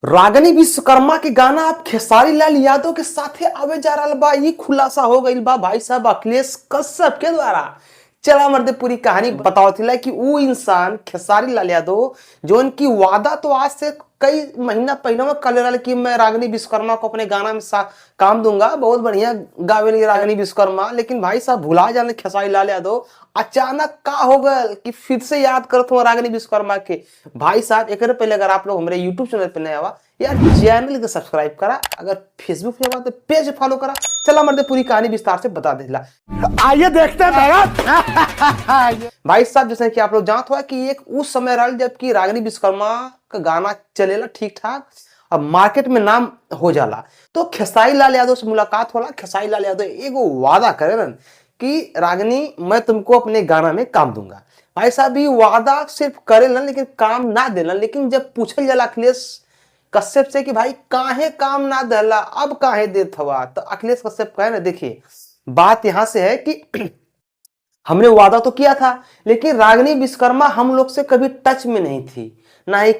रागिनी विश्वकर्मा के गाना अब खेसारी लाल यादव के साथे आवे जा रहल बा। ई खुलासा हो गईल बा भाई साहब अखिलेश कश्यप के द्वारा। चला मर्दे पूरी कहानी बताओ थिला कि ऊ इंसान खेसारी लाल यादव जोन की वादा तो आज से कई महीना पहले में कले रहल कि मैं रागिनी विश्वकर्मा को अपने गाना में काम दूंगा, बहुत बढ़िया गावेली रागिनी विश्वकर्मा। लेकिन भाई साहब भुला जाने खेसारी लाल यादव, अचानक का हो गल कि फिर से याद करत हुआ रागिनी विश्वकर्मा के। भाई साहब एक पहले अगर आप लोग हमारे यूट्यूब चैनल पे नया हुआ यार चैनल के सब्सक्राइब करा, अगर फेसबुक पे हुआ तो पेज फॉलो करा। चला मर्दे पूरी कहानी विस्तार से बता देला। आइए देखते हैं भैया। भाई साहब जैसे कि आप लोग जानते हुआ कि एक उस समय रहा जबकि रागिनी विश्वकर्मा का गाना चलेला ठीक ठाक अब मार्केट में नाम हो जाला, तो खेसारी लाल यादव से मुलाकात होला। खेसारी लाल यादव एगो वादा करे न कि रागिनी मैं तुमको अपने गाना में काम दूंगा। भाई साहब ये वादा सिर्फ करे न लेकिन काम ना देना। लेकिन जब पूछल जाला अखिलेश कश्यप से कि भाई काहे काम ना देला, अब काहे देत हवा, तो अखिलेश कश्यप कहे ना देखिए बात यहाँ से है कि हमने वादा तो किया था लेकिन रागिनी विश्वकर्मा हम लोग से कभी टच में नहीं थी, ना ही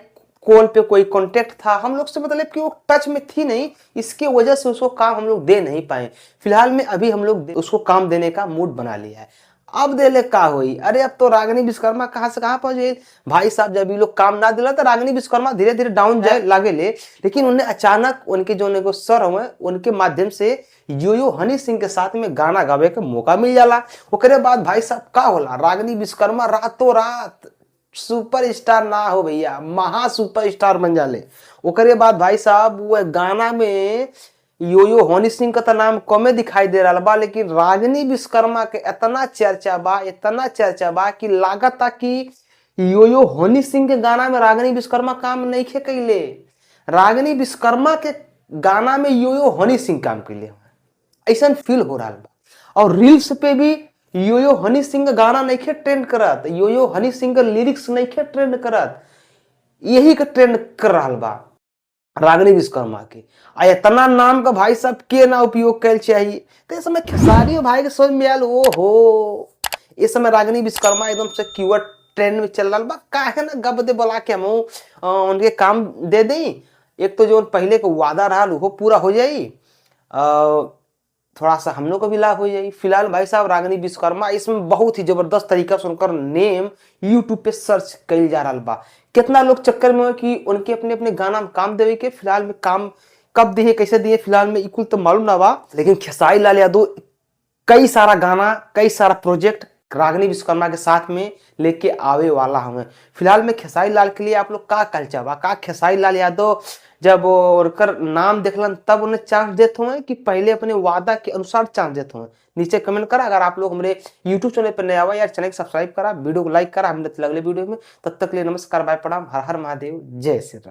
कॉल पे कोई कांटेक्ट था हम लोग से, मतलब कि वो टच में थी नहीं, इसके वजह से उसको काम हम लोग दे नहीं पाए। फिलहाल में अभी हम लोग उसको काम देने का मूड बना लिया है। अब देले का होई, अरे अब तो रागिनी विश्वकर्मा कहाँ से कहाँ पहुंच गई भाई साहब। जब ये लोग काम ना दिला तो रागिनी विश्वकर्मा धीरे धीरे डाउन जाए लागे ले, लेकिन उन्हें अचानक उनके जो उनके सर हुए उनके माध्यम से यो यो हनी सिंह के साथ में गाना गावे के मौका मिल जाला। ओकरे बाद भाई साहब का होला, रागिनी विश्वकर्मा रातों रात सुपर स्टार ना हो भैया, महा सुपर स्टार बन जाले। ओकरे बाद भाई साहब वो गाना में यो यो हनी सिंह का तो नाम कमे दिखाई दे रहा बा, लेकिन रागिनी विश्वकर्मा के इतना चर्चा बा, इतना चर्चा बा कि लागता कि यो यो हनी सिंह के गाना में रागिनी विश्वकर्मा काम नहीं खे कैले, रागिनी विश्वकर्मा के गाना में यो यो हनी सिंह काम कैले, ऐसा फील हो रहा बा। और रील्स पे भी यो यो हनी सिंह का गाना नहीं खे ट्रेंड करत, यो यो हनी सिंह का लिरिक्स नहीं खे ट्रेंड करत, यही का ट्रेंड कर रहा बा रागिनी विश्वकर्मा के। आ इतना नाम का भाई साहब के ना उपयोग कैल चाहिए। तो इस समय खेसारी भाई के समझ में आयल, ओ हो इस समय रागिनी विश्वकर्मा एकदम से कीवर्ड ट्रेंड में चल रहा बा, काहे ना गब दे बोला के हम उनके काम दे दी। एक तो जो पहले के वादा रहा वो पूरा हो जाई, थोड़ा सा हम लोग को भी लाभ हो जाए। फिलहाल भाई साहब रागिनी विश्वकर्मा इसमें बहुत ही जबरदस्त तरीका से उनकर नेम यूट्यूब पे सर्च कइल जा रहा बा। कितना लोग चक्कर में हो कि उनके अपने अपने गाना में काम देवे के, फिलहाल में काम कब दिए कैसे दिए फिलहाल में इकुल तो मालूम ना बा, लेकिन खेसारी लाल यादव कई सारा गाना कई सारा प्रोजेक्ट रागिनी विश्वकर्मा के साथ में लेके आवे वाला हमें। फिलहाल में खेसारी लाल के लिए आप लोग का कल्चा बा, का खेसारी लाल यादव जब उनकर नाम देखलन तब उन्हें चांस देते हुए कि पहले अपने वादा के अनुसार चांस देते हुए? नीचे कमेंट करा। अगर आप लोग हमारे यूट्यूब चैनल पर नया हुआ यार चैनल को सब्सक्राइब करा, वीडियो को लाइक करा। हम अगले वीडियो में, तब तक के लिए नमस्कार, बाय, प्रणाम, हर हर महादेव, जय श्री राम।